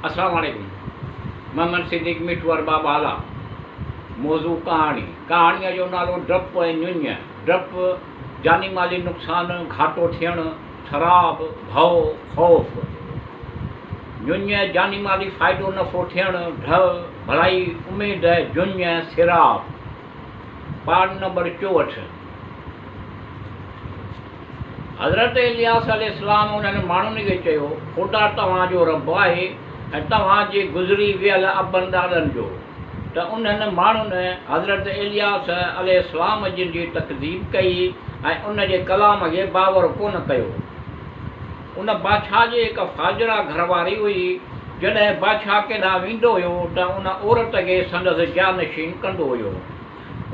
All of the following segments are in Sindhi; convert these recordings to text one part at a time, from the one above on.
السلام عليڪم محمد صديق مٺو ارباب هالا موضوع ڪهاڻي ڪهاڻيء جو نالو ڊپ ۽ ڃڃ ڊپ جاني مالي نقصان گهاٽو ٿيڻ سراب ڀؤ خوف ڃڃ جاني مالي فائدو نفعو ٿيڻ ڍء ڀلائي اميد جڃ سراب پارٽ نمبر 64. حضرت الياس عليه السلام انهن ماڻهن کي چيو، خدا توهان جو رب آهي ۽ توهان جي گذري ويل ابن ڏاڏن جو. ته انهن ماڻهن حضرت الياس عليه السلام جن جي تڪذيب ڪئي ۽ ان جي ڪلام کي باور ڪونه ڪيو. ان بادشاهه جي هڪ فاجره گهر واري هئي. جڏهن بادشاهه ڪيڏانهن ويندو هيو ته ان عورت کي سندس جانشين ڪندو هيو.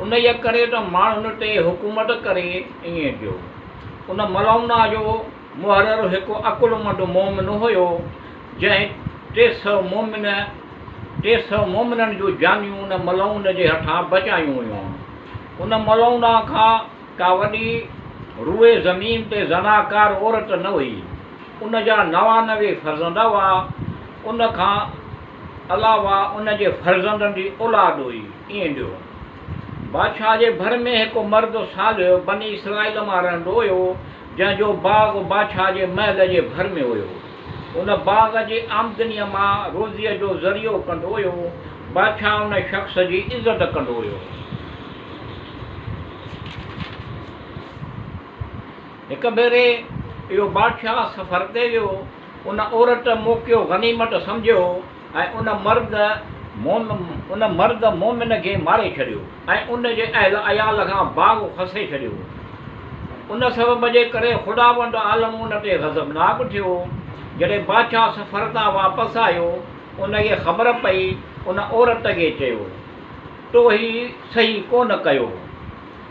انهيء ڪري ته ماڻهن تي حڪومت ڪري ائين ٿيو. ان ملعونه جو محرر هڪ عقلمند مؤمن هيو، جنهن 300 مؤمن 300 مؤمنن جون جانيون ان ملعون جي هٿان بچايون هيون. ان ملعونه کان ڪا وڏي روئي زمين تي زناڪار عورت نه هئي. ان جا 99 فرزند هئا. ان کان علاوه ان جي فرزندن جي اولاد هئي. ائين ڏيو. بادشاهه جي ڀر ۾ هڪ مرد صالح بني اسرائيل مان رهندو هيو، جنهن جو باغ بادشاهه جي محل جي ڀر ۾ هيو. ان باغ جي آمدنيء مان روزيء جو ذريعو ڪندو هيو. بادشاهه ان شخص جي عزت ڪندو هيو. هڪ ڀيري اهو بادشاهه سفر تي ويو. ان عورت موقعو غنيمت سمجهيو ۽ ان مرد ان مرد مؤمن کي ماري ڇڏيو ۽ ان جي اهل عيال کان باغ کسي ڇڏيو. ان سبب جي ڪري خداوند عالم ان تي غضبناڪ ٿيو. جڏهن بادشاهه سفر تان واپس آيو، ان کي خبر پئي، ان عورت کي چيو، تو هي صحيح ڪونه ڪيو.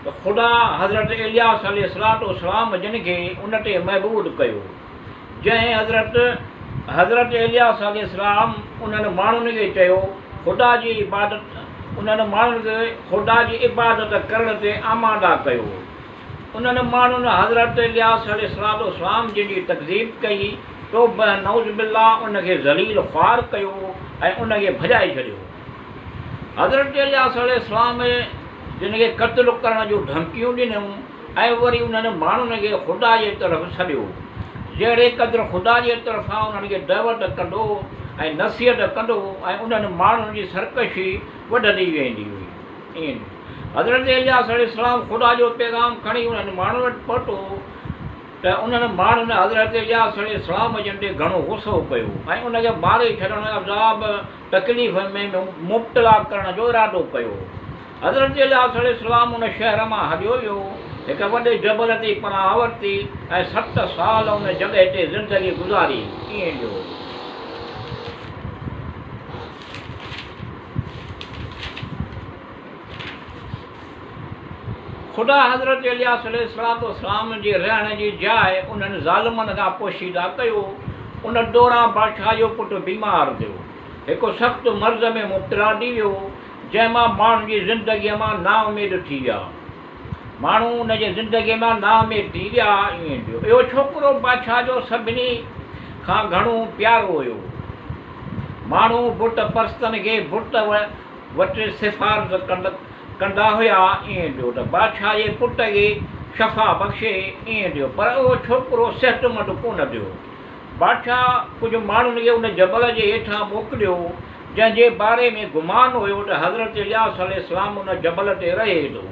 ته خدا حضرت الياس عليه الصلوة والسلام جن کي ان تي محبود ڪيو. جنهن حضرت حضرت الياس عليه السلام انهن ماڻهن کي چيو، خدا جي عبادت انهن ماڻهن کي خدا جي عبادت ڪرڻ تي آماده ڪيو. انهن ماڻهن حضرت الياس عليه الصلوة والسلام جن جي تڪذيب ڪئي، توبه نعوذ بالله ان کي ذليل خوار ڪيو ۽ ان کي ڀڄائي ڇڏيو. حضرت الياس عليه السلام جن کي قتل ڪرڻ جون ڌمڪيون ڏنيون. ۽ وري انهن ماڻهن کي خدا جي طرف سڏيو، جهڙي قدر خدا جي طرفان انهن کي دعوت ڪندو ۽ نصيحت ڪندو ۽ انهن ماڻهن جي سرڪشي وڌندي ويندي هئي. ائين حضرت الياس عليه السلام خدا جو پيغام کڻي انهن ماڻهن وٽ پهتو ته انهن ماڻهن حضرت الياس عليه السلام جن تي گهڻو غصو ڪيو ۽ ان کي ماري ڇڏڻ ۽ عذاب تڪليف ۾ مبتلا ڪرڻ جو ارادو ڪيو. حضرت الياس عليه السلام ان شهر مان هليو ويو، هڪ وڏي جبل تي پناهه ورتي ۽ ست سال ان جڳهه تي زندگي گذاري. ائين جو. خدا حضرت الياس عليه الصلوة والسلام جي رهڻ جي جاء انهن ظالمن کان پوشيده ڪيو. ان دوران بادشاهه جو پٽ بيمار ٿيو. هڪ سخت مرض ۾ مبتلا ٿي ويو. جنهن مان ماڻهن جي زندگيء مان نااميد ٿي ويا. ماڻهو ان جي زندگيء مان نااميد ٿي ويا. ائين ٿيو. اهو ڇوڪرو بادشاهه جو سڀني کان گهڻو پيارو هيو. ماڻهو بت پرستن کي بت وٽ سفارش ڪندا هيا. ائين ٿيو ته بادشاهه جي پٽ کي شفا بخشي. ائين ٿيو. پر اهو ڇوڪرو صحتمند ڪونه ٿيو. بادشاهه ڪجهه ماڻهن کي ان جبل جي هيٺان موڪليو، جنهن جي باري ۾ گمان هيو ته حضرت الياس عليه السلام ان جبل تي رهي ٿو.